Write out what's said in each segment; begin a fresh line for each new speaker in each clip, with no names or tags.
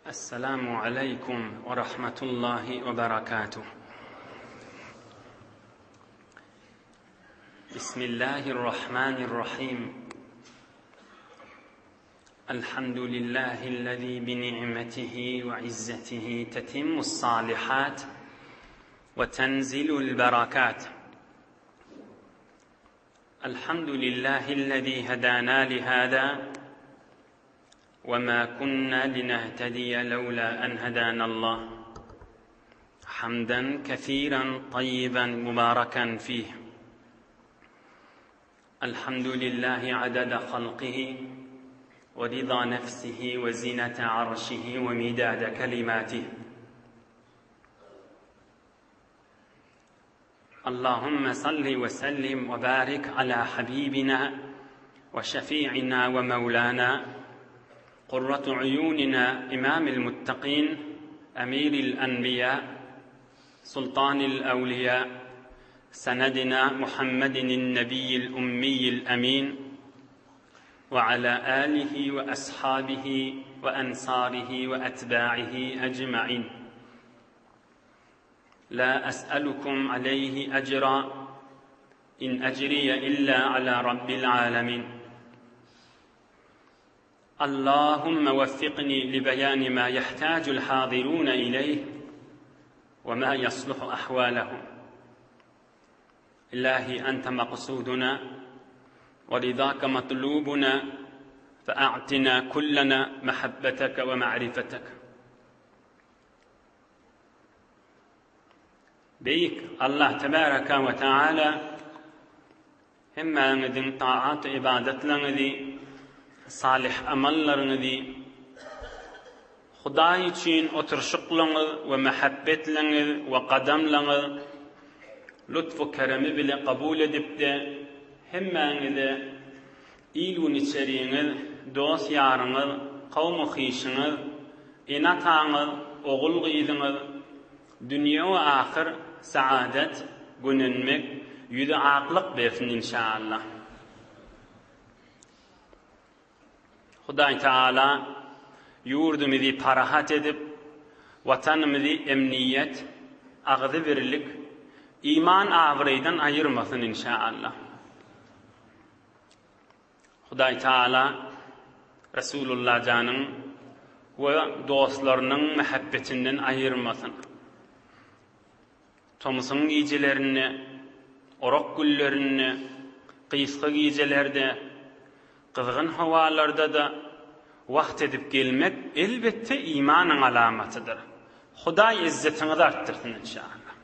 Esselamu aleýkum we rahmetullahi we berekatuh. Bismillahirrahmanirrahim. Elhamdülillahi'llezî bi ni'metihi we izzetihi tetimmus salihat we tenzilul berakat. Elhamdülillahi'llezî hedâna lihâzâ وما كنا لنهتدي لولا أن هدانا الله حمدا كثيرا طيبا مباركا فيه الحمد لله عدد خلقه ورضا نفسه وزنة عرشه ومداد كلماته اللهم صل وسلم وبارك على حبيبنا وشفيعنا ومولانا قرة عيوننا إمام المتقين أمير الأنبياء سلطان الأولياء سندنا محمد النبي الأمي الأمين وعلى آله وأصحابه وأنصاره وأتباعه أجمعين لا أسألكم عليه أجرا إن أجري إلا على رب العالمين اللهم وفقني لبيان ما يحتاج الحاضرون إليه وما يصلح أحوالهم إلهي أنت مقصودنا ورضاك مطلوبنا فأعطنا كلنا محبتك ومعرفتك Beýik Allah tebaraka we taala hemmäňiziň taat-ybadatlaryňyzy, salyh amallaryňyzy, Hudaý üçin oturyşyklaryňyz we mähebbetleňiz we gadamlaryňyz lutfu-keremi bile kabul edip-de, hemmäňize il-gün içeriňiz, dost-ýaryňyz, kowmy-hyşyňyz, Ene-ataňyz, ogul-gyzyňyz dünýe we ahyr saadet, gönenmek, ýüzi aklyk bersin inşaallah. Hudaý Taala ýurdumyzy parahat edip, Watanymyzy emniýet, agzybirlik, iman abraýdan aýyrmasyn inşaallah. Hudaý Taala Resulullah janyň we dostlarynyň mähebbetinden aýyrmasyn. Tomusyň gijelerinde, orak günlerinde, gysga gijelerde, gyzgyn howalarda-da wagt edip gelmek elbetde imanyň alamatydyr. Hudaý izzetiňizi artdyrsyn inşallah.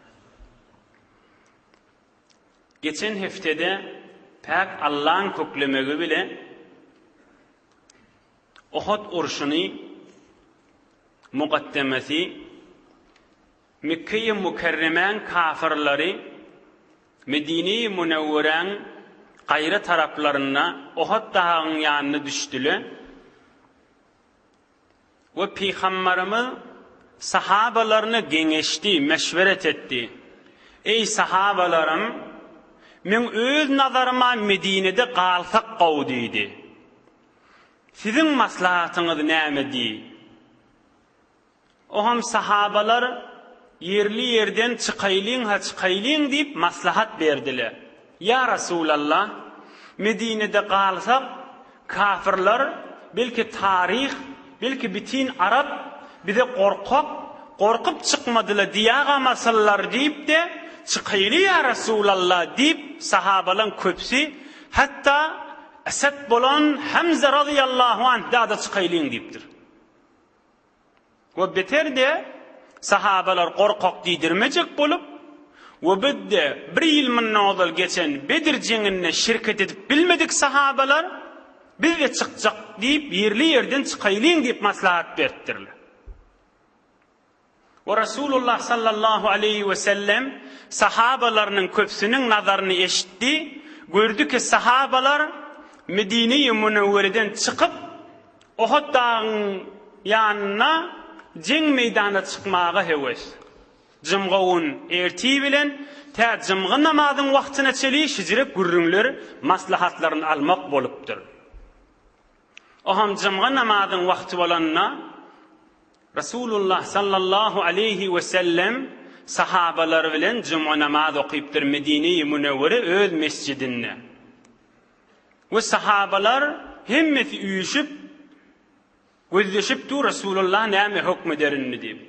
Geçen hepdede päk Allaň köklemegi bile Ohod urşuny mukaddemesi Mekgeýi Mükerremäň kafyrlary Medineýi Münewweräň gaýra taraplarynda Ohod dagyň ýanyna düşdüle. We Pygambarymyz sahabalaryna geňeşdi, meşweret etdi. Eý, sahabalarym! Meň öz nazaryma Medinede galsak gowy diýdi. Siziň maslahatyňyz näme diý. Oňam sahabalar ýerli-ýerden çykaýlyň-ha çykaýlyň diýip maslahat berdiler. Ýa Resulallah, Medinede galsak, kafyrlar, belki taryh, belki bitin arap bize gorkak, gorkup çykmadyla diýägamasynlar diýip-de, çykaýly ýa Resulallah diýip sahabalaň köpüsi, hatda Esed bolan Hamza razyýallahu anh da-da çykaýlyň diýipdir. We beter-de, sahabalar gorkak diýdirmejek bolup, we biz-de bir ýyl mundan ozal geçen Bedir jeňinde şirket edip bilmedik sahabalar, biz-de çykjak diýip, ýerli-ýerden çykaýlyň diýip maslahat beripdirler. We Resulullah sallallahu aleýhi we sellem sahabalarynyň köpüsiniň nazaryny eşitdi, gördi ki, sahabalar Medine-i Münewwereden çykyp, Ohud dagyň ýanyna jeň meýdanyna çykmaga höwes. Jymga gün ertir bilen tä jymga namazyň wagtyna çeli şijirek gürrüňler, maslahatlaryny almak bolupdyr. Oham jymga namazyň wagty bolanda. Resulullah sallallahu aleýhi we sellem sahabalary bilen juma namaz okypdyr Medine-i Münewwere öz mesjidinde. We sahabalar hemmesi üýşüp gözleşip dur Resulullah näme hökm eder indi diýip.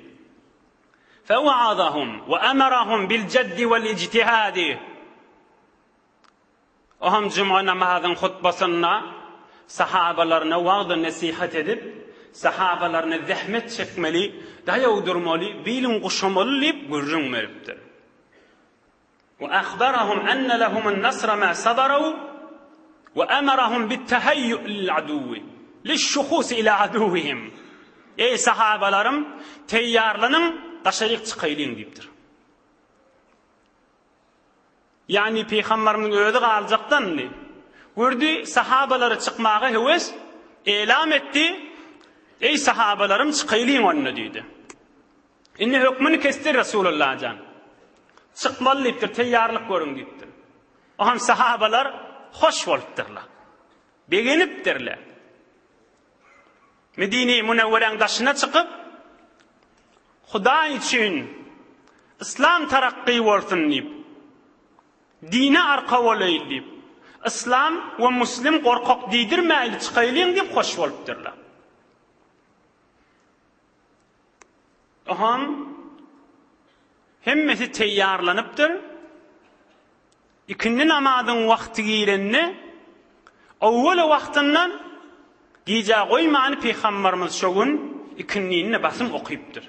Fewaazahum we emerahum bil jeddi wel ijtihadi. O hem juma namazyň hutbasynda sahabalaryna wagzy-nesihat edip, sahabalaryna zähmet çekmeli, daýaw durmaly, biliň guşamaly diýip gürrüň beripdir. We ahbarahum enne lehumun nasra ma sabaru we emerahum bit-tehayyu lil-aduwwi liş-şuhus ila aduwwihim. Eý sahabalarym, teýýarlanyň, daşaryk çykaýlyň diýipdir. Ýagny pygambarymyzyň özi galjakdan indi. Gördi, sahabalary çykmaga höwes, elam etdi, Eý sahabalarym çykaýlyň onda diýdi. Indi hökmüni kesdi Resulullah jan. Çykmaly diýipdir, teýýarlyk görüň diýipdir. Oňam sahabalar hoş bolupdyrlar. Begenipdirler. Medine-i Münewweräň daşyna çykyp, Hudaý üçin yslam tarakgy bolsun diýip, dine arka bolaýly diýip, yslam we muslim gorkak diýdirmäýli çykaýlyň diýip hoş bolupdyrlar. Oňam hemmesi teýýarlanypdyr. Ikindi namazyň wagty girende, owwal wagtyndan gijä goýmany Pygambarymyz şo gün ikindini basym okypdyr.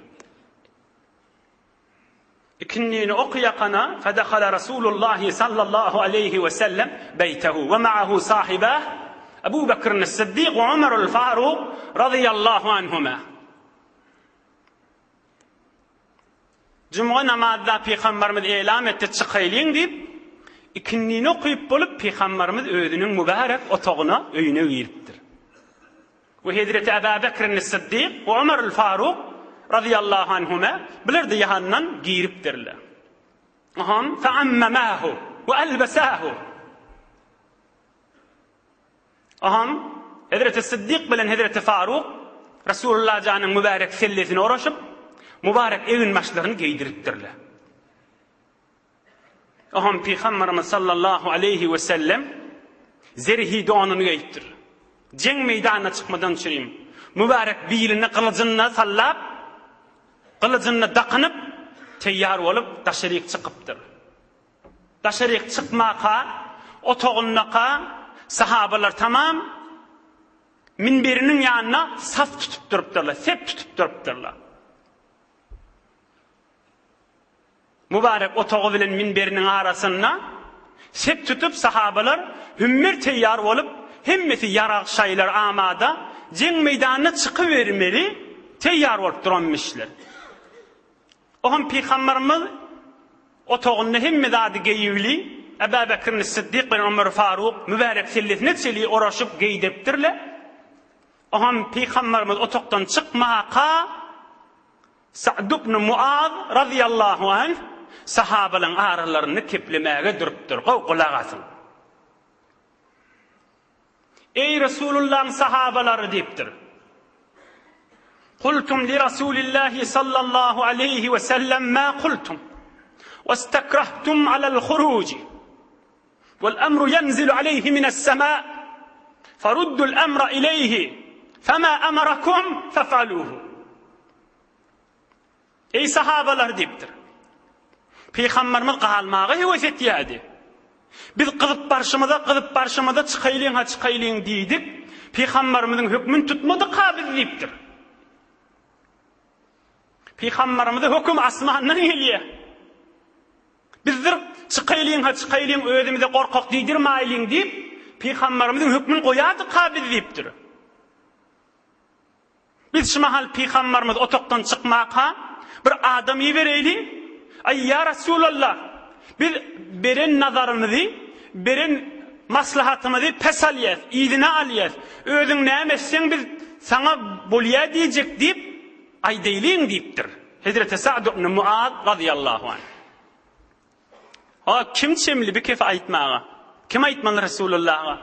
Ikindini okyýakana fedehala Rasulullahi sallallahu aleýhi we sellem beýtehu we ma'ahu sahibah Ebu Bekrin-es-Siddik we Ömerul-Faruk razyýallahu anhuma. Jumga namazda Pygambarymyz elam etdi, çykaýlyň diýip, ikindini okyp bolup, Pygambarymyz özüniň mübärek otagyna, öýüne giripdir. We hezreti Aba Bekrin Siddik we Ömerül Faruk razyýallahu anhuma bular-da ýanyndan giripdirler. Aham feammamahu we albasahu. Aham, Hezreti Syddyk bilen Hezreti Faruk Resulullah janyň mübärek sellesini oraşyp, mübarek eginbaşlaryny geýdiripdirler. Aham Pygamberimiz sallallahu aleýhi we sellem zerhi donuny geýipdir. Jeň meýdanyna çykmadan çürim, mübarek biline gylyjyny sallap, gylyjyny dakynyp, teýýar bolup daşaryk çykypdyr. Daşaryk çykmaka, otagyndaka sahabalar tamam minberiniň ýanynda saf tutup durupdyrlar, sep tutup durupdyrlar. Mübarek otagy bilen minberiniň arasynda sep tutup sahabalar hümmer teýýar bolup, hemmesi ýarag şaýlar amada, jeň meýdanyna çykybermeli teýýar bolup duranmyşlar. Oňam Pygamberimiz otagynda hemme zady geýiwli, Eba Bekrin Siddik bilen Ömer Faruk mübärek sellesine çeli oraşyp geýdiripdirler. Oňam Pygamberimiz otagdan çykmaka Sa'd ibn Muaz razyýallahu anh sahabalaryň aralarynda keplemäge durupdyr. Gowy gulak asyň. Eý Resulullahyň sahabalary diýipdir. Kultum li Rasulillahi sallallahu aleýhi we sellem ma kultum. Westakrahtum alal huruji. Wal amru yanzilu aleýhi minas sema. Faruddul amra ileýhi. Fema amarakum fef'aluhu. Eý sahabalar diýipdir. Pygamberimiz galmaga höwes etýärdi. Biz gyzyp barşymyza, gyzyp barşymyza çykaýlyň-ha çykaýlyň diýdik. Pygamberimiziň hökmüni tutmadyk-ha biz diýipdir. Pygamberimize höküm asmandan gelýär. Bizdir çykaýlyň-ha çykaýlyň özümize gorkak diýdirmäýliň diýip, pygamberimiziň hökmüni goýardyk-ha biz diýipdir. Biz şu mahal pygambarymyz otagdan çykmaka, bir adam ibereýli, Aý, ýa Resulallah, biz beren nazarymyzy, beren maslahatymyzy pes alýas, yzyna alýas. Özüň näme etseň biz saňa bolýa diýjek diýip, aýdaýlyň diýipdir. Hezreti Sa'd ibn Muaz razyýallahu anh. A kim çemli bi kefi aýtmaga? Kim aýtmaly Resulullaha?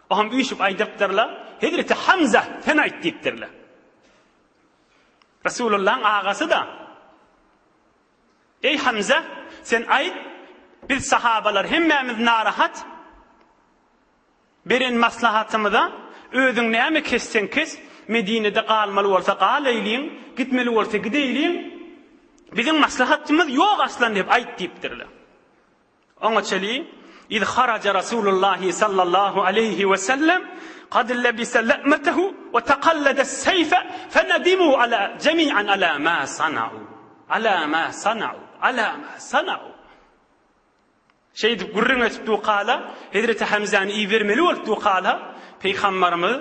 Oňam üýşüp aýdypdyrlar, Hezreti Hamza, sen aýt diýipdirler. Resulullahyň agasy-da. Eý Hamza, sen aýt, biz sahabalar hemmämiz narahat. Beren maslahatymyza özüň näme kesseň kes, Medinede galmaly bolsa galaýlyň, gitmeli bolsa gideýliň. Biziň maslahatymyz ýok aslan diýip aýt diýipdirler. Oňa çeli, Iz haraja Rasulullahi sallallahu aleýhi we sellem kad lebise le'metehu we takallada seýfe fenedimu ala jemi'an ala ma sana'u. Ala ma sana'u. Ala ma sana'u. Şeýdip gürrüň edip dukala, Hezreti Hamzany ibermeli bolup dukala, Pygambarymyz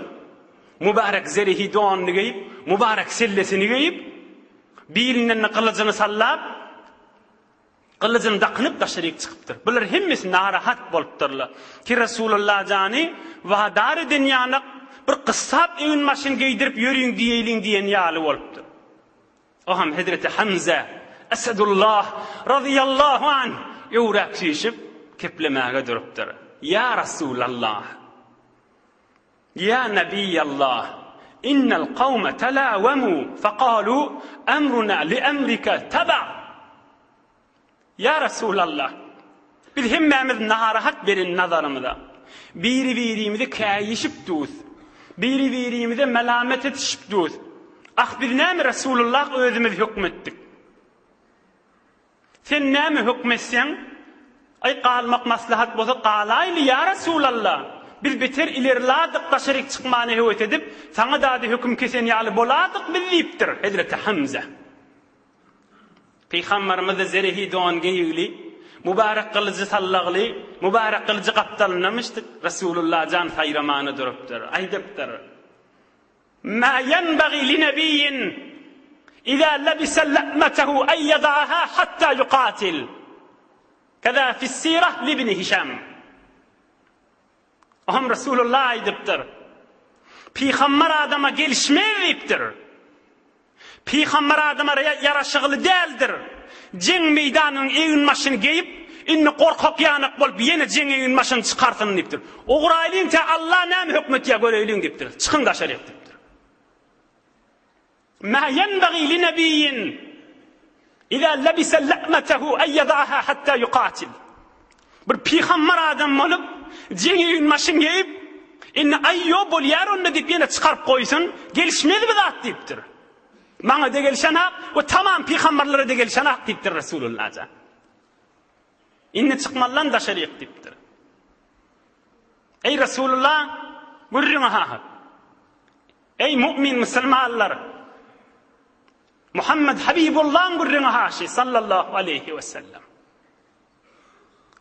mübarek zerehi donuny geýip, mübarek sellesini geýip, bilinden gylyjyny sallap, Gylyjyny dakynyp daşaryk çykypdyr. Bular hemmesi narahat bolupdyrlar. Ki Resulullah jany wadar eden ýanak bir gyssap egin-başyny geýdirip ýörüň diýeýliň diýen ýaly bolupdyr. O hem Hezreti Hamza Esedullah razyýallahu anh öwräp süýşüp keplemäge durupdyr. Ýa Resulallah! Ýa Nebiýallah! Innel kawme telawemu fekalu emruna li emrike teba! Ýa Resulallah! Biz hemmämiz narahat beren nazarymyza. Biri-birimizi käýişip dus. Biri-birimize melamet etişip dus. Ah biz näme Resulullah özümiz hökmetdik. Sen näme hökm etseň, aý galmak maslahat bolsa galaýly ýa Resulalla! Biz beter ilerladyk daşaryk çykmana höwes edip, saňa dady höküm kesen ýaly boladyk biz diýipdir, Hezreti Hamza. Pygambarymyz-da zerehi don geýigli, mübarek gylyjy sallagly, mübarek gylyjy gapdalynamyşdyk, Resulalla jan saýramana durupdyr, aýdypdyr. Mâ ýenbagî li-nebiyyin izâ lebise le'metehu en yeda'ahâ hattâ yuqâtil. Kezâ fis-sîreh li-ibni Hişâm. Oňam Resulullah aýdypdyr. Pygamber adama gelişmez diýipdir. Pygamber adama ýaraşygly däldir. Jeň meýdanynyň eginbaşyny geýip, indi gorkak ýanak bolup ýene jeň eginbaşyny çykarsyn diýipdir. Ugraýlyň tä Alla näme hökm etýär göreýliň diýipdir. Çykyň daşaryk diýipdir. Mä ýenbagî li nebiyyin iza lebise le'metehu en yeda'aha hatta yuqatil. Bir pygamber adam bolup, jeň eginbaşyny geýip, indi aý ýo bolýar onda diýip ýene çykaryp goýsun, gelişmez bir zat diýipdir. Maňa-da gelişenak we tamam pygamberlere-de gelişenak diýipdir Resulullah jan. Indi çykmalydan daşaryk diýipdir. Eý Resulullah, gürrüňi ha. Eý mu'min musulmanlar! Muhammed Habibullahyň gürrüňi haşy sallallahu aleýhi we sellem.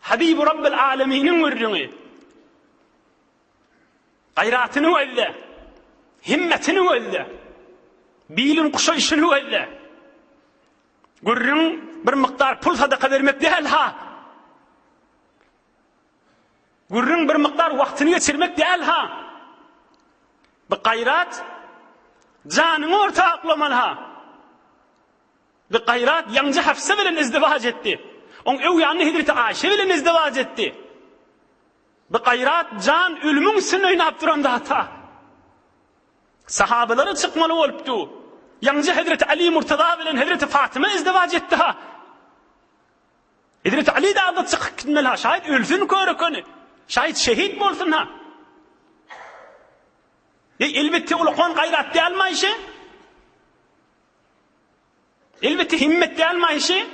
Habibu Rabbil Aleminiň gürrüňi. Gaýratyny gözle. Himmetini gözle. Bilin kuşaýşyny gözle. Gürrüň bir mukdar pul sadaka bermek däl ha. Gürrüň bir mukdar wagtyny geçirmek däl ha. Bu gaýrat janyňy orta aklamaly ha. Bu gaýrat ýaňja Hafsa bilen izdiwaç etdi. Oň öw ýanyna Hezreti Aýşe bilen izdiwaç etdi. Bu gaýrat jan ölümiň üstünde oýnap duran zat-ha. Sahabalara çykmaly bolupdy. Ýaňja Hezreti Ali Murtaza bilen Hezreti Fatyma izdiwaç etdi-ha. Hezreti Ali dagda çykyp gitmeli-ha. Şaýat ölsün kör ekeni. Şaýat şehit bolsun-ha. Eý, elbetde ulakan gaýrat dälmi Aýşe? Elbetde himmet dälmi Aýşe?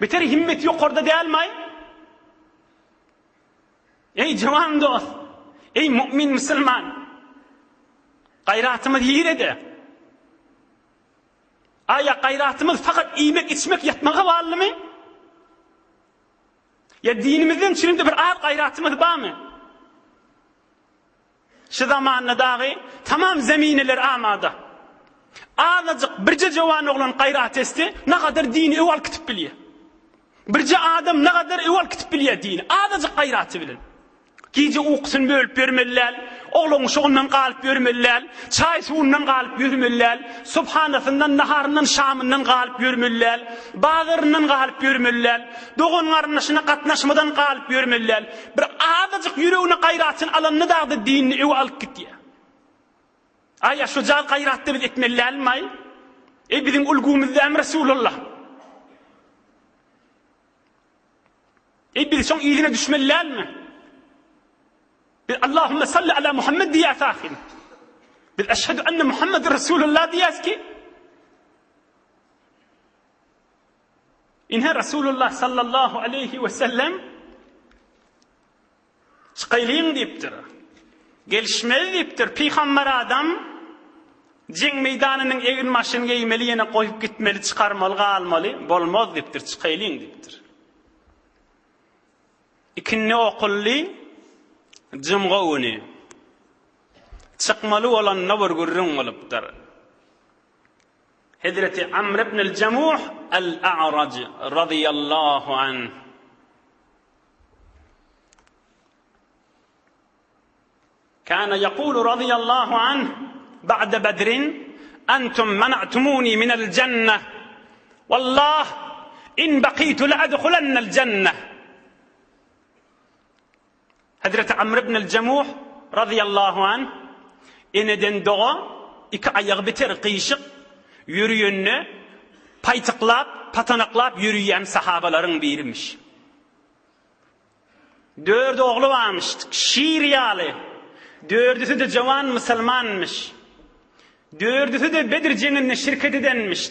Beter himmet ýokarda dälmi? Eý jawan dost, eý mu'min musulman. Gaýratymyz ýerede. Aýa gaýratymyz fakat iýmek, içmek, ýatmaga baglymy? Ýa dinimizden çürimde bir az gaýratymyz barmy? Şu zamanda dagy tamam zemineler amada. Azajyk birje jowan oglan gaýrat etse, nagadar dini öw alyp gitip bilýär. Birje adam nagadar öw alyp gitip bilýär dini, azajyk gaýraty bilen. Gije ukusyny bölüp ýörmeli däl, oglan uşagyndan galyp ýörmeli däl, çaý suwundan galyp ýörmeli däl, subhanasyndan, naharyndan, şamyndan galyp ýörmeli däl, bazaryndan galyp ýörmeli däl, dogan-garyndaşyna gatnaşmadan galyp ýörmeli däl. Bir azajyk ýüregine gaýratyny alanda dagda dinini öe alyp gitýär. Aý, şujal gaýratda biz etmeli dälmi-aý? Eý, biziň ulgumyz dälmi Resulullah? Eý, biz şoň yzyna düşmeli dälmi? Biz Allahümme salli ala Muhammed diýýäs ahyryn. Biz eşhedü enne Muhammed Resulullah diýýäs ki, Ine Resulullah sallallahu aleyhi we sellem Çykaýlyň diýipdir. Gelişmez diýipdir. Pygamber adam jeň meýdanynyň egin-başyny geýmeli, ýene goýup gitmeli, çykarmaly, galmaly. Bolmaz diýipdir, çykaýlyň diýipdir. Ikindi okuldy, jumga güni. Çykmaly bolanda bir gürrüň bolupdyr. Hezreti Amr ibn el-Jemuh el-A'raj razyýallahu anh Kana yaqulu radiyallahu anh ba'de Bedrin entum mena'tumuni minel cenneh Wallah in bakitu le edhulennel cenneh Hazreti Amr ibn el-Jemuh radiyallahu anh eneden doga iki aýagy biter gyşyk ýörüýende paýtyklap, patanaklap ýörüýän sahabalaryň birimiş. Dört ogly barmyş, şir ýaly. Dördüsi-de jowan musulmanmyş. Dördüsi-de Bedir jeňinde şirket edenmiş.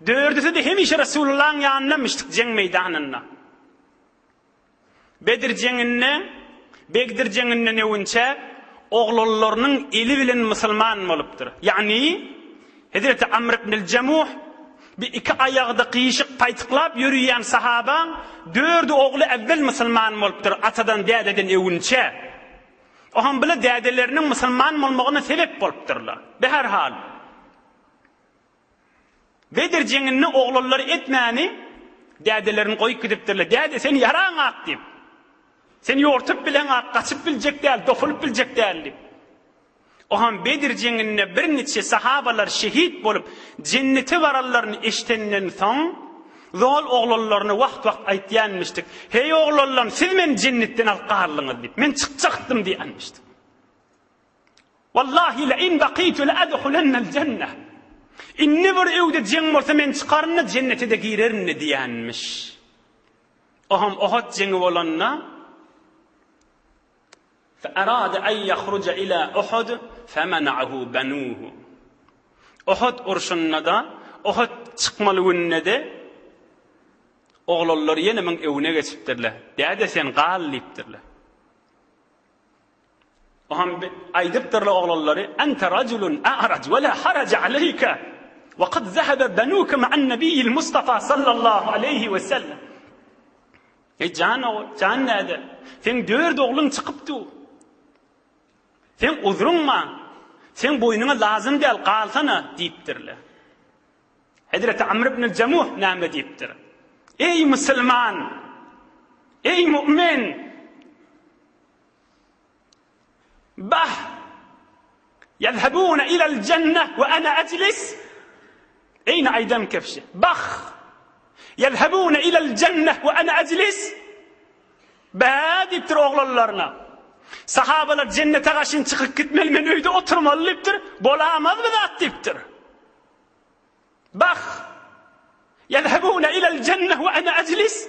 Dördüsi-de hemişe Resulullahyň ýanyndamyş jeň meýdanynda. Bedir jeňinde, Begdir jeňinden öwünçä oglanlarynyň eli bilen musulman bolupdyr. Ýagny, Hezreti Amr ibnül Jemuh bi iki aýagda gyşyk paýtyklap ýörüýän sahabaň dördi ogly äwwel musulman bolupdyr, atadan dädeden öwünçä. Oham bile dädeleriniň musulman bolmagyna sebep bolupdyrlar. Beherhal, Bedir jeňinde oglanlary etmäni dädelerini goýup gidipdirler. Däde sen ýaraňak diýip. Sen ýortup bileňak, gaçyp biljek däl, dokulyp biljek däl diýip. Oham Bedir jeňinde birniçe sahabalar şehit bolup, jennete baranlaryny eşidenden soň, zol oglanlaryna wagt-wagt aýtýanmyşdyk, Heý oglanlarym, siz meni jennetden alyp galdyňyz diýip, men çykjakdym diýenmişdik. Wallahi le in bakitu le edhulennel jenneh. Indi bir öwde jeň bolsa men çykaryn-da jennete-de girerin-de diýenmiş. Oham Ohod jeňi bolanda, Fe-erade en ýahruja ila Uhud femena'ahu benuhu. Uhud urşunda-da, Uhud çykmaly gününde-de oglanlary ýene muň öwüne geçipdirler. Däde sen gal diýipdirler. Oham aýdypdyrlar oglanlary, Ente rajulun a'raj we la haraja aleyke we kad zehebe benuke ma'an nebiyyil Mustafa sallallahu aleyhi we sellem. Eý jan ogul, jan däde, seň dört ogluň çykyp dur. Seň uzruň bar. Seň boýnuňa lazym däl, galsana diýipdirler. Hezreti Amr ibn Jemuh näme diýipdir? Eý musulman! Eý mu'min! Bah! Ýezhebune ilel jenneh we ene ejlis. Eýni aýdan kebşi. Bah! Ýezhebune ilel jenneh we ene ejlis. Bä diýipdir oglanlaryna. Sahabalar jennete gaşyn çykyp gitmeli, men öýde oturmaly diýipdir. Bolamaz bu zat diýipdir. Bah! Ýezhebune ilel jenneh we ene ejlis.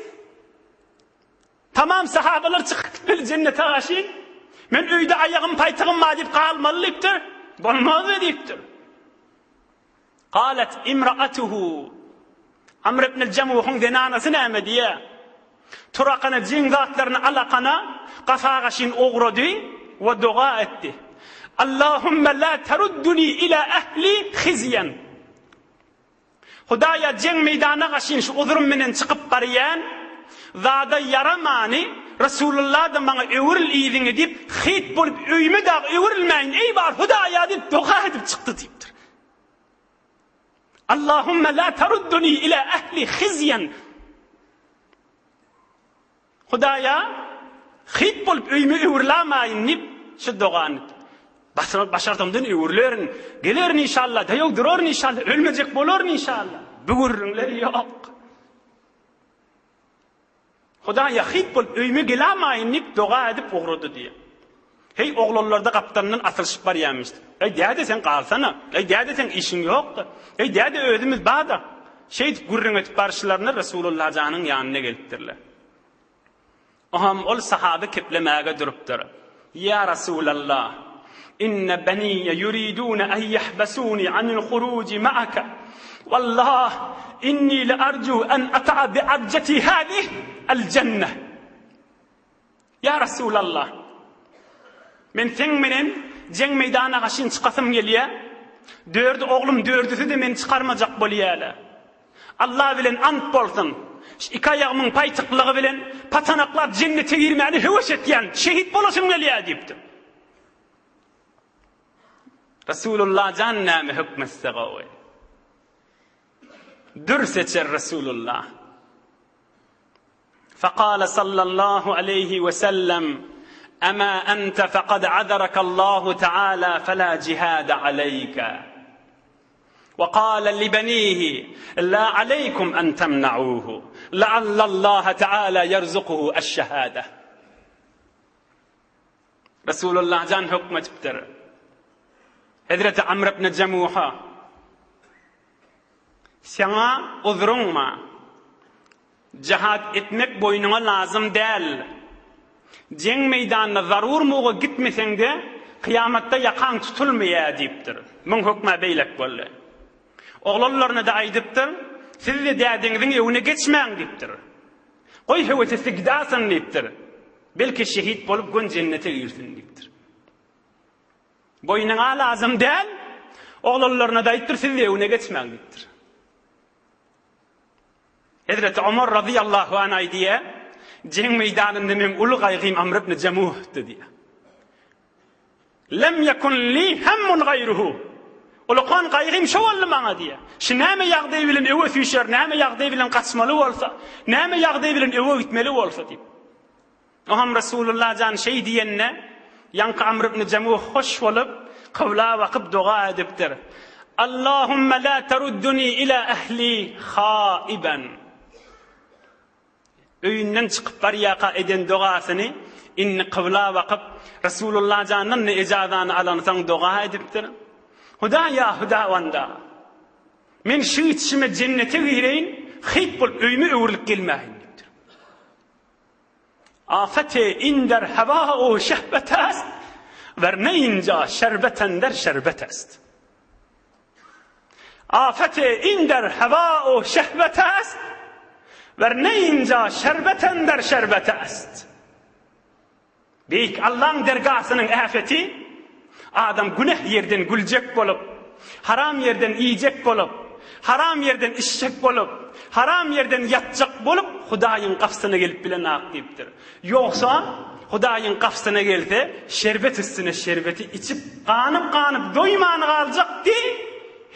Tamam sahabalar çykyp gitmeli jennete gaşyn. Men öýde aýagym paýtagym bar diýip galmaly diýipdir. Bolmaz diýipdir. Galat imraatuhu. Amr ibn al-Jamuhyň zenanasy näme diýýär? Turakana jeň zatlaryny alakana gafa gaşyn ogrady we doga etdi. Allahumma la tarudduni ila ahli khizyan. Hudaýa jeň meýdana gaşyn şu uzrym menen çykyp barýan, zada ýaramany, Resulullah-da maňa öwrül yzyňy diýip, hyt bolup öýüme dagy öwrülmäýin, eý bar Hudaýa diýip doga edip çykdy diýipdir. Allahumma la tarudduni ila ahli hizyan. Hudaýa, Hyt bolup öýüme öwrülamaýyn diýip, şu dogany etdi. Başarsamdan öwrülerin, gelerin inşallah, daýaw duraryn inşallah, ölmejek bolaryn inşallah. Bu gürrüňler ýok. Hudaýa, hyt bolup öýüme gelamaýyn diýip, doga edip ugrady diýýär. Heý, oglanlar-da gapdalyndan asylyşyp barýarmyş. Eý, däde, sen galsana. Eý, däde, seň işiň ýok-da. Eý, däde, özümiz bar-da. Şeýdip gürrüň edip barşylaryna Resulullah janyň ýanyna gelipdirler. Oňam ol sahaby keplemäge durupdyr. Ýa Resulallah, inne beniýe ýuridune en ýahbesuni anil huruji ma'aka. Wallah, inni le arju en ata'a bi arjati hadih el jenneh. Ýa Resulallah, men seň menen jeň meýdana gaşyn çykasym gelýär. Dördi oglum dördüsi-de meni çykarmajak bolýarlar. Allah bilen ant bolsun, şu iki aýagymyň paýtyklygy bilen patanaklap jennete girmäni höwes etýän, şehit bolasym gelýär diýipdir. Resulullah jan näme hökmetse gowy. Dür seçer Resulullah. Fekale sallallahu aleýhi we sellem, Ema ente fekad azarakallahu teala fela jihade aleýke. We kale li benihi, La aleýkum en temna'uhu, leallallaha teala ýerzukuhu eş-şehade. Resulullah jan hökm edipdir. Hezreti Amr ibn Jemuha, Saňa uzruň bar. Jihad etmek boýnuňa lazym däl. Jeň meýdanyna zarur muga gitmeseň-de, kyýamatda ýakaň tutulmaýar diýipdir. Muň hökmä beýlek boldy. Oglanlaryna-da aýdypdyr, Siz-de dädeňiziň öwüne geçmäň diýipdir. Goý höwes etse gidasyn diýipdir. Belki şehit bolup gön jennete girsin diýipdir. Boýnuňa lazym däl. Oglanlaryna-da aýdypdyr, siz-de öwüne geçmäň diýipdir. Hezreti Omar razyýallahu anh aýdýar, Jeň meýdanynda meň uly gaýgym Amr ibn Jemuhdy diýýär. Lem ýekun li hemmun gaýruhu. Ulakan gaýgym şo boldy maňa diýýär. Şu näme ýagdaý bilen öwe süýşer, näme ýagdaý bilen gaçmaly bolsa, näme ýagdaý bilen öwe gitmeli bolsa diýip. Oňam Resulullah jan şeý diýende, ýaňky Amr ibn Jemuh hoş bolup, kybla bakyp doga edipdir. Allahumma la terudduni ila ehli haiban. Öýünden çykyp barýarka eden dogasyny indi kybla bakyp, Resulullah jandan ejazany alansoň doga edipdir. Hudaýa, Hudawanda! Men şu gidişime jennete gireýin, hyp bolup öýüme öwrülip gelmäýin diýipdir. Afeti inder heva u şehbet est, wer ne inca şerbet ender şerbet est. Afeti inder heva u şehbet est, wer ne inca şerbet ender şerbet est. Beýik Allaň dergasynyň äfeti, adam günäh ýerden güljek bolup, haram ýerden iýjek bolup, haram ýerden içjek bolup, haram ýerden ýatjak bolup Hudaýyň gapysyna gelip bilenak diýipdir. Ýogsa, Hudaýyň gapysyna gelse, şerbet üstüne şerbeti içip, ganyp-ganyp doýman galjakdy,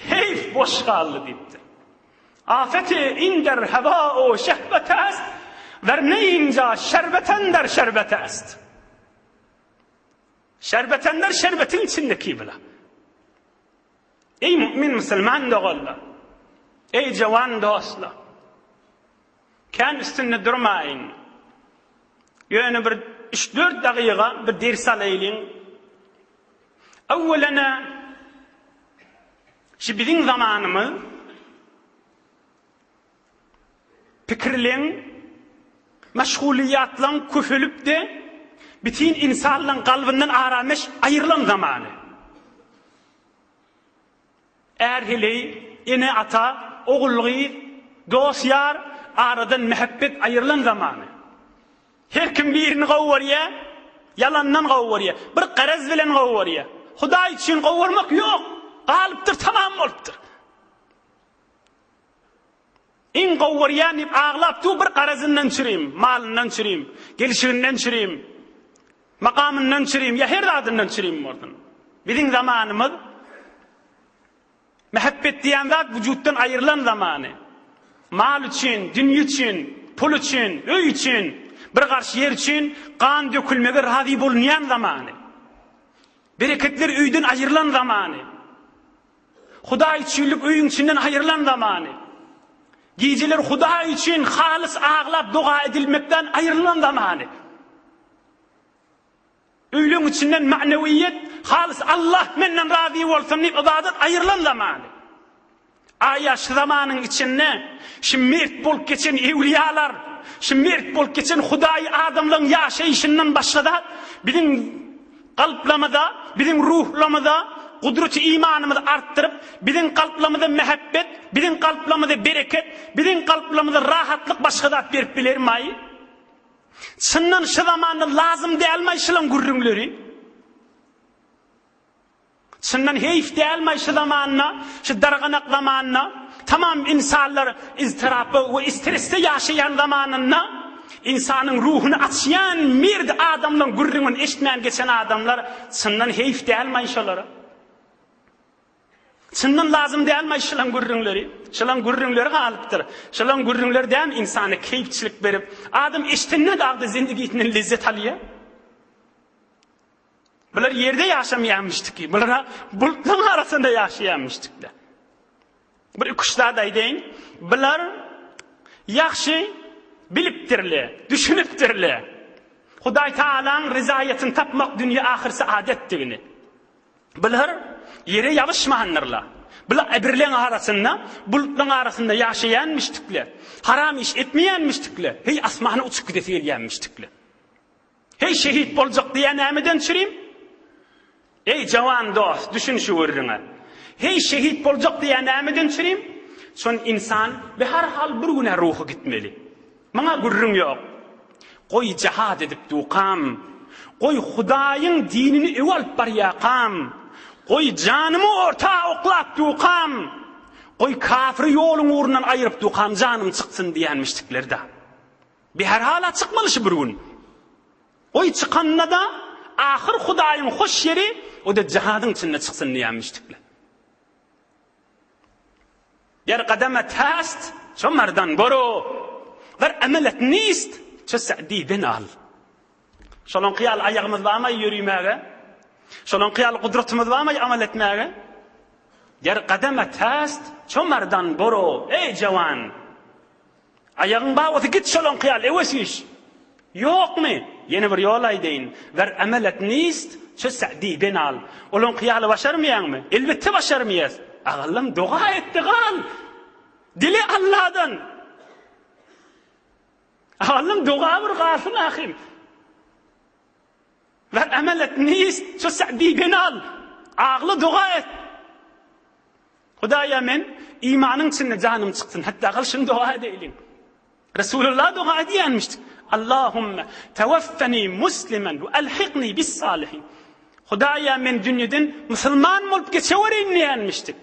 heýf boş galdy diýipdir. Afeti inder heva-u şehwet est, Wer ne inja şerbetender şerbet est. Şerbetender şerbetiň içinde kibla. Eý mümin musulman doganlar! Eý jawan dostlar! Kän üstünde durmaýyn. Ýöne bir 3-4 dagyga bir ders alaýlyň. Öwwelene şu biziň zamanymyz pikirleň, meşgulyýatlaň köpelip-de, bütin ynsanlaň kalbyndan arameş aýrylan zamany. Är-heleý, ene-ata, ogul-gyz, dost-ýar aradan mähebbet aýrylan zamany. Her kim birini gowy görýär, ýalandan gowy görýär, bir garaz bilen gowy görýär. Hudaý üçin gowy görmek ýok, galypdyr, tamam bolupdyr. Iň gowy görýän diýip aglap dur, bir garazyndan çürim, malyndan çürim, gelşiginden çürim, makamyndan çürim, ýa her zadyndan çürim bolsun. Biziň zamanymyz Mähebbet diýen zat wujutdan aýrylan zamany. Mal üçin, dünýe üçin, pul üçin, öý üçin, bir garş ýer üçin gan dökülmege razy bolunýan zamany. Bereketler öýden aýrylan zamany. Hudaý üçinlik öýüň içinden aýrylan zamany. Gijeler Hudaý üçin halys aglap doga edilmekden aýrylan zamany. Öýleň içinden ma'newiýet, halys Allah menden razy bolsun diýip ybadat aýrylan zamany. Aýa şu zamanyň içinde şu mert bolup geçen ewliýalar, şu mert bolup geçen hudaýy adamlaryň ýaşaýşyndan başga zat biziň kalplamyza, biziň ruhlamyza gudraty imanymyzy artdyryp, biziň kalplamyza mähebbet, biziň kalplamyza bereket, biziň kalplamyza rahatlyk başga zat berip bilermaý? Çyndan şu zamanda lazym dälmaý şulaň gürrüňleri? Çyndan heýf dälmaý şu zamanda, şu darganak zamanda, tamam ynsanlar iztirapda we istresde ýaşaýan zamanynda ynsanyň ruhuny açýan merd adamlaň gürrüňini eşitmän geçen adamlar çyndan heýf dälmaý şolara? Çyndan lazym dälmaý şulaň gürrüňleri? Şulaň gürrüňleri galypdyr. Şulaň gürrüňleri dälmi ynsana keýpçilik berip, adam eşidende dagda zindigisinden lezzet alýar? Bular ýerde ýaşamaýarmyşdyk. Bular bulutlaryň arasynda ýaşaýarmyşdyklar. Bir iki-üç zat aýdaýyn. Bular ýagşy bilipdirler, düşünipdirler. Hudaý Tagalaň ryzaýatyny tapmak dünýe ahyr saadetdigini. Bular ýere ýabyşmandyrlar. Bular ebirleň arasynda, bulutlaryň arasynda ýaşaýarmyşdyklar. Haram iş etmeýärmişdikler. Heý asmana uçup gidesi gelýärmişdikler. Heý şehit boljak diýýän nämeden çürim? Eý jawan dost, düşün şu gürrüňe. Heý şehit boljak diýýän nämeden çürim? Şon insan be har hal bir günä ruhy gitmeli. Muňa gürrüň ýok. Goý jihad edip dukam. Goý Hudaýyň dinini öe alyp barýakam. Goý janymy orta oklap dukam. Goý kafiri ýoluň ugrundan aýyryp dukam janym çyksyn diýenmişdikler-dä. Bir her hala çykmaly şu bir gün. Goý çykanda-da ahyr Hudaýyň hoş ýeri o-da jihadyň içinde çyksyn diýenmişdikler. Ger gadama tast ço mardan boro, ger emelet nist ço sa'di benal. Şolaňky ýaly aýagymyz barmaý ýörimäge? Şolaňky ýaly gudratymyz barmaý amal etmäge? Ger gadama tast ço mardan boro, eý jawan! Aýagyň bar bolsa git şolaňky ýaly öwes iş. Ýokmy? Ýene bir ýol aýdaýyn. Wer emelet nist, çö Sa'di benal. Olaňky ýaly başarmaýaňmy? Elbetde başarmaýas. Agallam doga etdi gal. Dile Alladan. Agallam doga bir galsyn ahym. Wer emelet nist, çö Sa'di benal. Agla doga et. Hudaýa men imanyň içinde janym çyksyn, hatda gal şuny doga edeýliň. Resulullah doga edýänmişdik. Allahümme tewaffeni muslimen we elhikni bis salihin. Hudaýa men dünýeden musulman bolup geçewereýin diýenmişdik.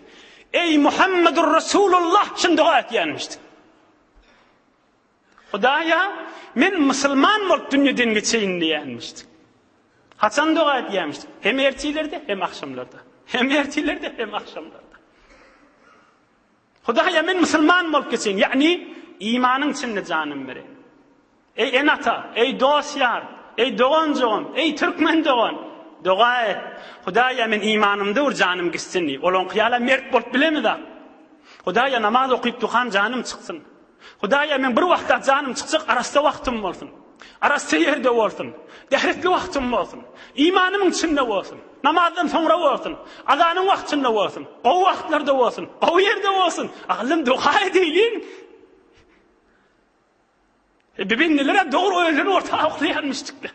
Eý Muhammedur Resulullah şuny doga edýänmişdik. Hudaýa, men musulman bolup dünýeden geçeýin diýenmişdik. Haçan doga edýärmişdik? Hem ertirlerde, hem agşamlarda. Hem ertirlerde, hem agşamlarda. Hudaýa, men musulman bolup geçeýin. Ýagny imanyň içinde janym bereýin. Eý ene-ata, eý dost-ýar, eý dogan-jogan, eý türkmen dogan, doga et. Hudaýa, men imanymda bir janym gitsin diý. Olaňky ýaly mert bolup bilemizak. Hudaýa, namaz okyp dukam janym çyksyn. Hudaýa meň bir wagtda janym çykjak arassa wagtym bolsun. Arassa ýerde bolsun. Dähretli wagtym bolsun. Imanymyň içinde bolsun. Namazdan soňra bolsun. Azanyň wagtynda bolsun. Gowy wagtlarda bolsun. Gowy ýerde bolsun. Aglym doga edeýliň. E, Bibindiler dogry özlerini orta oklaýarmyşdyklar.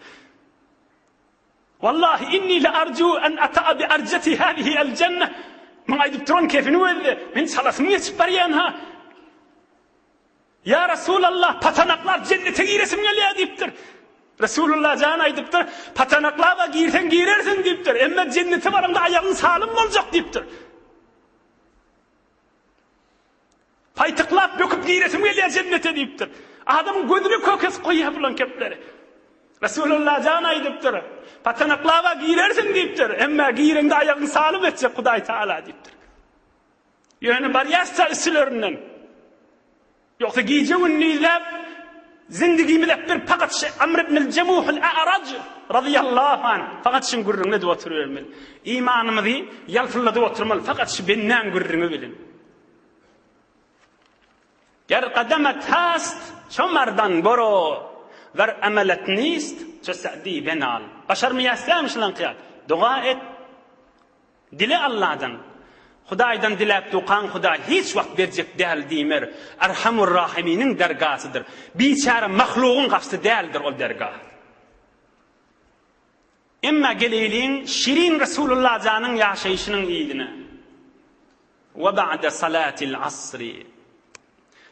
Wallahi inni le arju en ata'a bi arjati hadihi el jenne. Muň aýdyp duran kefini gözle. Men çalasym geçip barýan ha. Ýa Resulallah, patanaklap jennete giresim gelýär diýipdir. Resulullah jan aýdypdyr, patanaklap girseň girersiň diýipdir. Emma jennete baraňda aýagyň salym boljak diýipdir. Paýtyklap böküp giresim gelýär jennete diýipdir. Adamyň gözüne kök kesip goýýar bulan kepleri. Resulullah jan aýdypdyr. Patanaklaba girersiň diýipdir. Emma gireňde aýagyňy salym etjek Hudaý Taala diýipdir. Ýöne barýasça üstülerinden. Ýogsa gije gündizläp zindigimiz hep bir fakat şu Amr ibn Cemuhul A'raj radiyallahu anh fakat şuň gürrüňini edip oturybermeli. Imanymyzy ýalpylladyp oturmaly fakat şu bendäň gürrüňi bilen. Ger gademet hast ço mardan boro, wer emelet nist. Ço Sa'di benal. Başarmaýas dälmi şulaňky ýaly? Doga et. Dile Alladan. Hudaýdan diläp dukaň Hudaý hiç wagt berjek däl diýmer. Erhamur Rahiminiň dergasydyr. Biçäre mahlugyň gapysy däldir ol dergah. Emma geleýliň şirin Resulullah janyň ýaşaýşynyň yzyna. Ve ba'de salatil asri.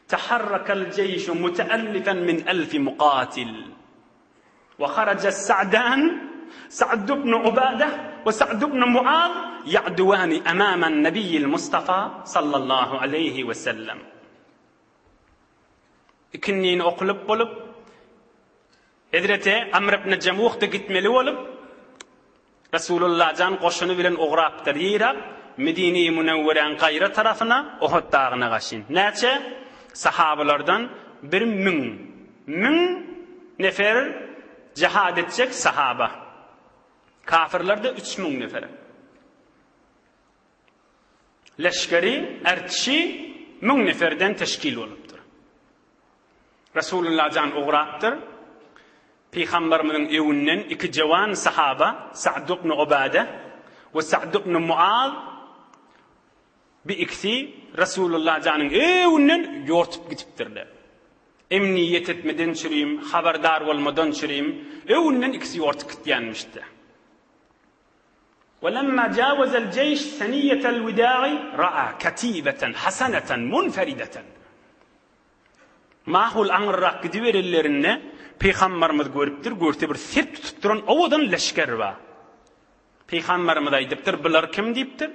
Taharrakal jeýşu muteallifen min elfi mukatil. Ve haraja Sa'dan, Sa'd ibn Ubade ve Sa'd ibn Muaz ya'duwani amamen nebiyyil Mustafa sallallahu aleyhi ve sellem. Ikindini okulyp bolup, Hezreti Amr ibn Jemuh-da gitmeli bolup, Resulullah jan goşuny bilen ugrapdyr Yrak, Medine-i Münewweräň gaýra tarapyna, Ohud dagyna gaşyn. Näçe? Sahabalardan 1000, müň, nefer jihad etjek sahaba. Kafirler-de 3000 nefer. Leşgeri, ertişi müň neferden teşkil bolupdyr. Resulullah jan ugrapdyr. Pygamberimiziň öwünden iki jewan sahaba Sa'd ibn Ubade we Sa'd ibn Muaz bi ikisi Resulullah janyň öwünden ýortup gidipdirler. Emniýet etmeden çürim, habardar bolmadan çürim, öwünden ikisi ýortup gitýänmişdi. Welemma jawazel jeýş seniýetel wida'i ra'a katibeten hasaneten munferideten. Mahul aňyrrak gidiberenlerinde Pygambarymyz görüpdir, görse bir sep tutup duran owadan leşger bar. Pygambarymyz aýdypdyr, bular kim diýipdir.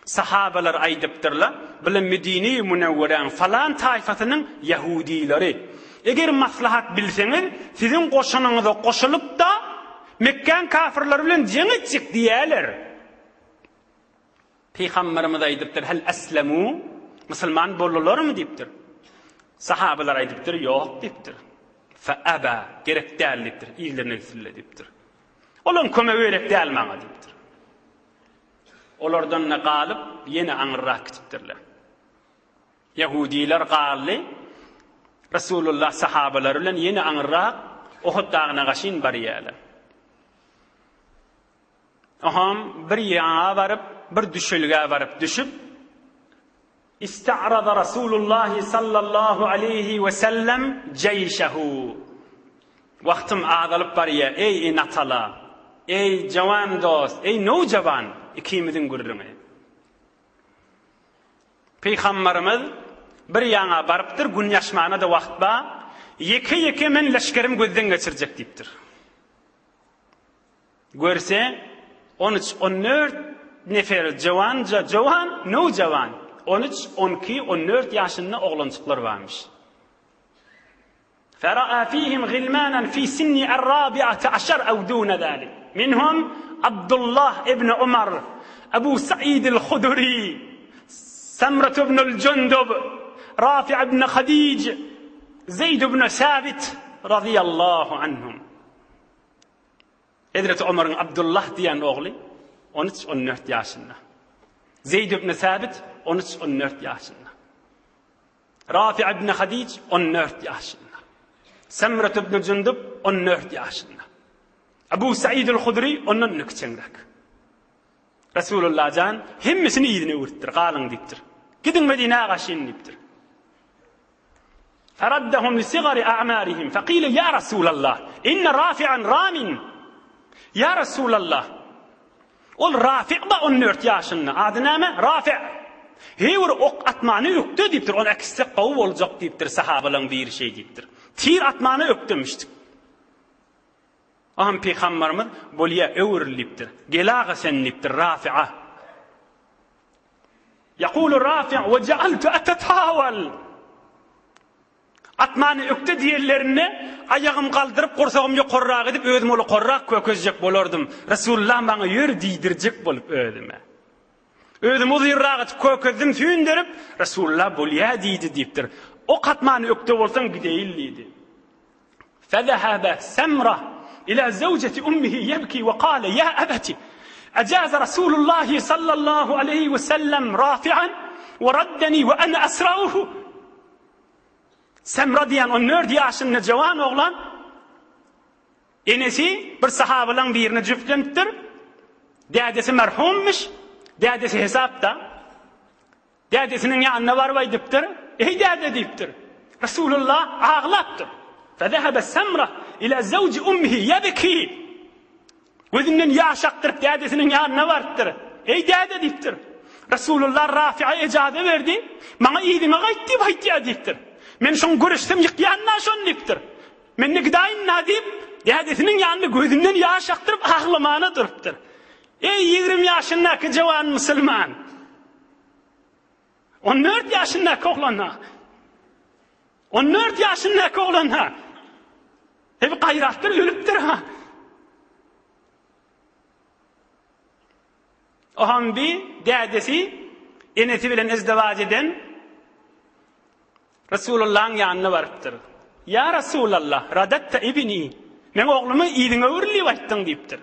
Sahabalar aýdypdyrlar, bular Medine-i Münewweräň falan taýfasynyň ýahudileri. Eger maslahat bilseňiz, siziň goşunyňyza goşulyp-da, Mekgäň kafirleri bilen jeň etjek diýýärler. Pygamberimiz aýdypdyr, Hel eslemu, musulman boldularmy diýipdir. Sahabalar aýdypdyr, ýok diýipdir. Fe aba, gerek däl diýipdir, yzlaryna gitsinler diýipdir. Olaryň kömegi gerek däl maňa diýipdir. Olardan-da galyp, ýene aňyrrak gitipdirler. Ýahudiler galdy. Resulullah sahabalary bilen ýene aňyrrak Uhud dagyna gaşyn barýarlar. Oham bir ýaňa baryp, bir düşelgä baryp düşüp, Ista'rada Rasulullah sallallahu aleýhi we sellem jeýşehu. Wagtym azalyp barýar, eý ene-atala, eý jawan dost, eý nowjawan, ikimiziň gürrüňi. Pygambarymyz bir ýaňa barypdyr, gün ýaşmana-da wagt bar, ýeke-ýeke men leşgerimi gözden geçirjek diýipdir. Görse, on üç, on dört nefer jowanja jowan, nowjawan, on üç, on iki, on dört ýaşynda oglanjyklar barmyş. Fera'a fihim gilmanan fi sinni er-rabi'ati aşar ew dune zalik. Minhum Abdullah ibn Umar, Ebu Sa'id el-Hudri, Semret ibn el-Jundub, Rafi' ibn Hadij, Zeýd ibn Sabit radiyallahu anhum. Hezreti Omaryň Abdullah diýen ogly on üç, on dört ýaşynda. Zeýd ibn Sabit on üç, on dört ýaşynda. Rafi ibn Hadij on dört ýaşynda. Semret ibn Jundub on dört ýaşynda. Abu Said al-Hudri ondan kiçeňräk. Resulullah jan hemmesini yzyna öwüripdir, galyň diýipdir. Gidiň Medinä gaşyn diýipdir. Feraddahum li sigari a'marihim faqila ya Rasulallah inna rafi'an ramin Ya Rasulallah Ol Rafi' ba 14 ýaşynda. Ady näme? Rafi'. Heý bir ok atmany ökde diýipdir. Ony äkitsek gowy boljak diýipdir. Sahabalaryň biri şeý diýipdir. Tir atmany ökdemişdik. Aham pygamberimiz bolýa öwrül diýipdir. Gel aga sen diýipdir Rafi'a. Ýakulu Rafi' we ja'altu atatawal. Atmany ökde diýenlerinde aýagym galdyryp gursagym ýokarrak edip özüm ulukarrak kökezjek bolardym. Resulullah maňa ýör diýdirjek bolup özüme. Özüm uzynrak edip kökezdim süýnderip Resulullah bolýa diýdi diýipdir. Ok atmany ökde bolsaň gideýin diýdi. Fezehebe Semra ila zewjeti ummihi ýebki we kale ýa ebeti ejaze Rasulullahi sallallahu aleýhi we sellem rafi'an we raddeni we ene esrauhu Semra diýen 14 ýaşynda jawan oglan. Enesi bir sahabalaň birine jübtlenipdir. Dädesi merhummyş. Dädesi hesapda. Dädesiniň ýanyna baryp aýdypdyr, Eý däde diýipdir. Resulullah aglapdyr. Fezehebe Semra ila zewji ummihi ýebki. Gözünden ýaş akdyryp dädesiniň ýanyna barypdyr. Eý däde diýipdir. Resulullah Rafi'a ejaza berdi. Maňa yzyňa gaýt diýip aýtýar diýipdir. Men şoň görüşsem ýykýan-da şony diýipdir. Men-de gidaýyn-da diýip, dädesiniň ýanynda gözünden ýaş akdyryp aglamana durupdyr. Eý 20 ýaşyndaky jawan musulman! 14 ýaşyndaky oglan-ha. 14 ýaşyndaky oglan-ha. Hep gaýratdyr ölüpdir-ha. Ohambi dädesi enesi bilen izdiwaç eden Resulullahyň ýanyna barypdyr. Ýa Resulallah, radatta ibni, meň oglumy yzyňa öwrül diýip aýtdyň diýipdir.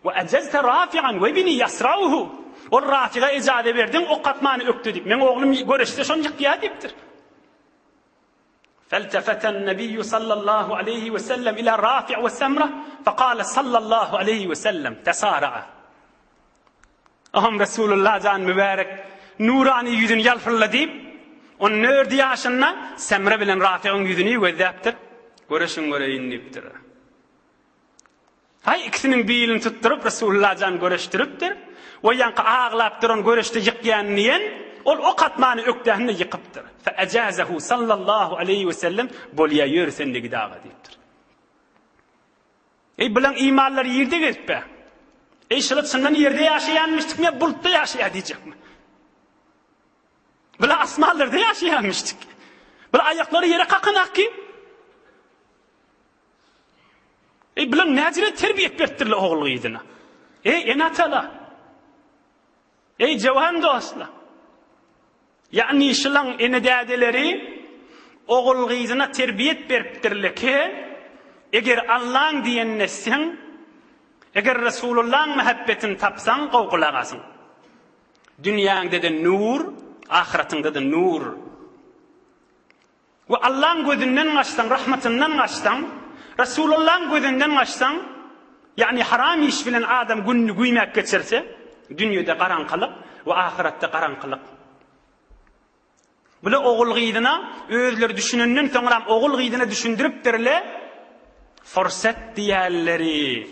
We ejazta Rafi'an we ibni ýasrauhu. Ol Rafiga ejaza berdiň, ok atmany ökde diýip. Meň oglum göreşse şony ýykýar diýipdir. Feltefeten Nebiýu sallallahu aleýhi we sellem ila Rafi' we Semra, fekale sallallahu aleýhi we sellem, tesara'a. Aham Resulullah jan mübärek nurany ýüzüni ýalpylla diýip, on dördi ýaşynda Semre bilen Rafigiň ýüzüni gözläpdir. Göreşiň göreýin diýipdir. Haý ikisiniň bilini tutduryp Resulullah jan göreşdiripdir. We ýaňky aglap duran göreşde ýykýan diýen, ol ok atmany ökdähinde ýykypdyr. Fe ejazehu sallallahu aleýhi we sellem bolýa ýör sen-de gidaga diýipdir. Eý bulaň imanlary ýerde gezipä. Eý şular çyndan ýerde ýaşaýanmyşdykmy ýa bulutda ýaşaýar diýjekmi? Bular asmanlarda ýaşaýanmyşdyk. Bular aýaklary ýere kakanak ki. Eý bular näjire terbiýet beripdirler ogul gyzyna. Eý ene-atalar. Eý jawan dostlar. Ýagny şulaň ene-dädeleri ogul-gyzyna terbiýet beripdirler ki, eger Allaň diýenini etseň, eger Resulullaň mähebbetini tapsaň, gowy gulak asyň. Dünýäňde-de nur, ahyratyňda-da nur. We Allaň gözünden gaçsaň, rahmatyndan gaçsaň, Resulullaň gözünden gaçsaň, ýagny haram iş bilen adam gününi güýmäp geçirse, dünýede garaňkylyk we ahyretde garaňkylyk. Bula ogul-gyzyna özleri düşünenden soňram ogul-gyzyna düşündiripdirle, fursat diýerleri,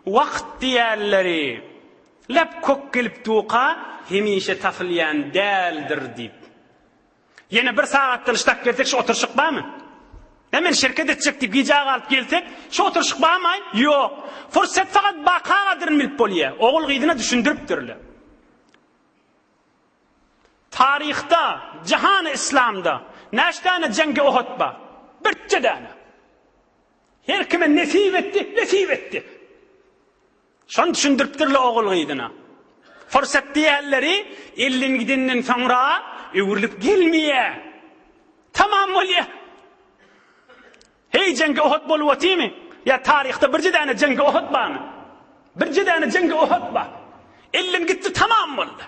wagt diýerleri, lep kök gelip duka hemişe tapylýan däldir diýip. Ýene bir sagatdan ştak gelsek şu oturyşyk barmy? Hä men şerket etjek diýip gijä galyp gelsek şu oturyşyk barmaý? Ýok. Fursat fakat baka gadyryn bilip bolýa. Ogul gyzyna düşündiripdirler. Taryhda, jahany islamda näçe däne jeňgi Uhud bar? Birje däne. Her kime nesip etdi, nesip etdi. Şony düşündiripdirler ogul-gyzyna. Fursat diýenleri elden gidenden soňra öwrülip gelmeýär. Tamam bolýar. Heý jeňgi Uhud bolup otymy? Ýa taryhda birje däne jeňgi Uhud barmy? Birje däne jeňgi Uhud bar. Elden gitdi tamam boldy.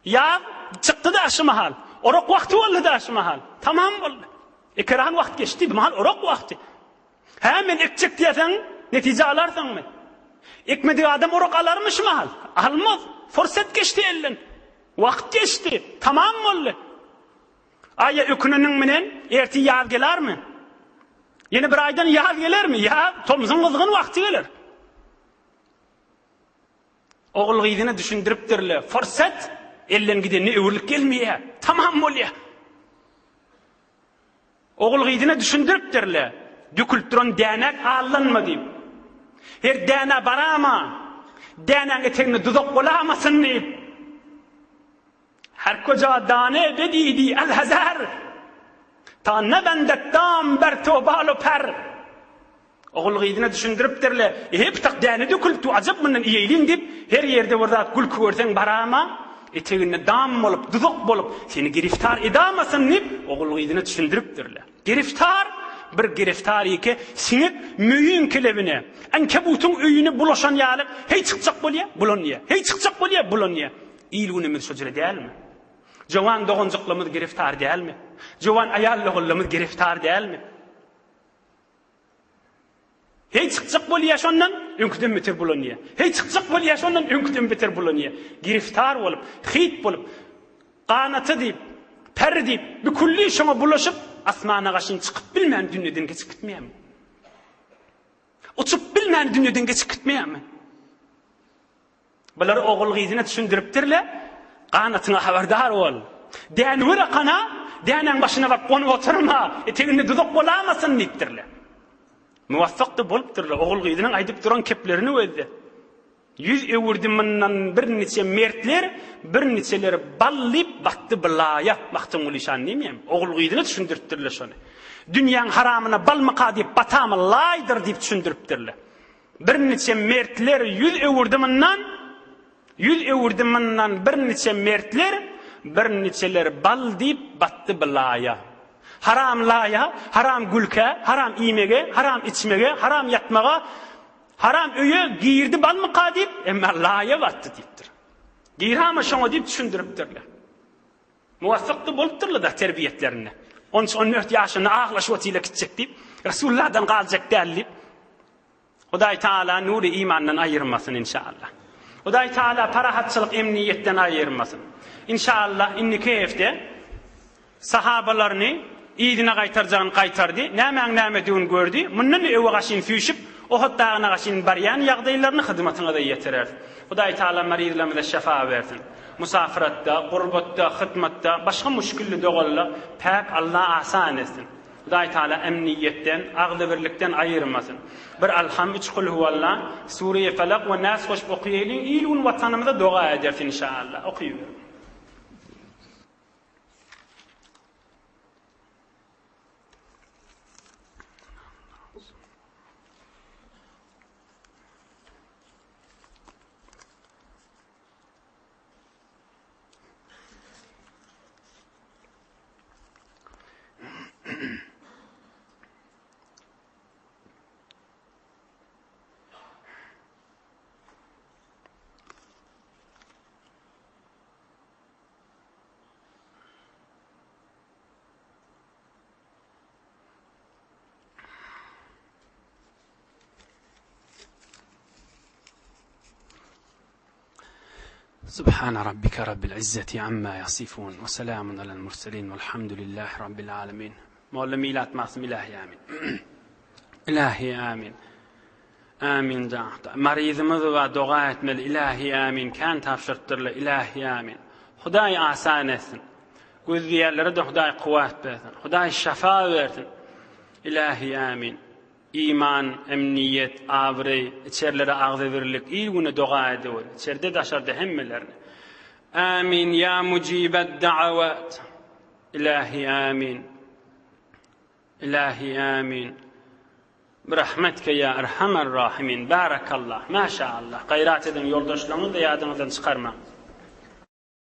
Ýaz çykdy-da şu mahal. Orak wagty boldy-da şu mahal. Tamam boldy. Ekeran wagt geçdi, bu mahal orak wagty. Hä, men ekjek diýseň, netije alarsyňmy? Ekmedik adam orak alarmy şu mahal? Almaz. Fursat geçdi elden. Wagt geçdi. Tamam boldy. Aýa öküneniň menen ertir ýaz gelermi? Ýene bir aýdan ýaz gelermi? Ýaz tomsuň gyzgyn wagty geler. Ogul-gyzyna düşündiripdirler, Fursat elden gidende öwrülip gelmeýär, tamam bolýar. Ogul-gyzyna düşündiripdirler, Dökülip duran dänäk aldanma diýip. Her dänä barama, dänäň eteginde duzak bolamasyn diýip. Her koja dane bedidi el-hezer, Ta nebendet dam ber tobalu per. Ogul-gyzyna düşündiripdirler, Ehe, pytak däne dökülipdi, ajap mundan iýeýliň diýip, her ýerde bir zat gülki görseň barama, eteginde dam bolup, duzak bolup, seni giriftar edamasyn diýip, ogul-gyzyna düşündiripdirler. Giriftar, bir giriftar ýeke siňek möýüň kelebine, ankebutyň öýüne bulaşan ýaly, heý çykjak bolýar, bulanýar, heý çykjak bolýar, bulanýar. Il-günümiz şo jüre dälmi? Jowan doganjyklarymyz giriftar dälmi? Jowan aýal-ogullarymyz giriftar dälmi? Heý çykjak bolýa şondan, öňküden beter bulanýa. Heý çykjak bolýa şondan, öňküden beter bulanýa. Giriftar bolup, hyt bolup, ganaty diýip, per diýip, bükülli şoňa bulaşyp, asmana gaşyn çykyp bilmän dünýeden geçip gitmeýärmi? Uçup bilmän dünýeden geçip gitmeýärmi? Bular ogul-gyzyna düşündiripdirler, Ganatyňa habardar bol. Dänewür akana, dänäň başyna baryp gonup oturma, eteginde duzak bolamasyn diýipdirler. Muwaffak-da bolupdyrlar, ogul-gyzynyň aýdyp duran keplerini gözle. Ýüz öwürdi mundan birniçe mertler, birniçeleri bal diýip batdy belaýa. Magtymguly şan diýmeýärmi? Ogul-gyzyna düşündiripdirler şony. Dünýäň haramyna balmyka diýip batamy laýdyr diýip düşündiripdirler. Birniçe mertler ýüz öwürdi mundan, Ýüz öwürdi mundan birniçe mertler, Birniçeler bal diýip batdy belaýa. Haram laýa, haram gülkä, haram iýmege, haram içmege, haram ýatmaga, haram öýe girdi balmyka diýip, emma laýa batdy diýipdir. Girama şoňa diýip düşündiripdirler. Muwaffykdy bolupdyrlar-da terbiýetlerinde. On üç, on dört ýaşynda aglaşyp otyla gitjek diýip, Resulullahdan galjak däl diýip. Hudaý Taala nury imandan aýyrmasyn inşallah. Hudaý Taala parahatçylyk emniýetden aýyrmasyn. Inşallah indiki hepde Sahabalaryny yzyna gaýtarjagyny gaýtardy, nämäň nämedigini gördi, mundan öwe gaşyn süýşüp, Ohud dagyna gaşyn barýan ýagdaýlaryny hyzmatyňyza ýetireris. Hudaý Taala maryzlarymyza şefa bersin. Musafiratda, gurbatda, hytmatda, başga muşkilli dogalla päk Alla asan etsin. Hudaý Taala emniýetden, agzybirlikden aýyrmasyn. Bir Alham, üç Kulhuwalla, Sureýe Felak we Nas goşup okaýalyň, il-gün watanymyza doga ederis inşaAllah. Okyberiň. Subhana rabbika rabbil izzati amma yasifun we selamun alal murselin velhamdülillahi rabbil alamin. Molla milat masum ilahi amin. Ilahi amin. Amin da. Maryzymyz bar doga etmeli ilahi amin. Kän tabşyrypdyrlar ilahi amin. Hudaý asan etsin. Gözleýänlere-de Hudaý kuwwat bersin. Hudaý şafa bersin. Ilahi amin. Iman, emniýet, abraý, içerlere agzybirlik, il-güne doga edeweri. İçerde daşarda hemmelerine. Amin ya mujibed da'awat. Ilahi amin. Ilahi amin. Birahmetke ýa erhamer rahimin. Barakallah. Maşaallah. Gaýrat ediň ýoldaşlaryňyzy-da ýadyňyzdan çykarmaň.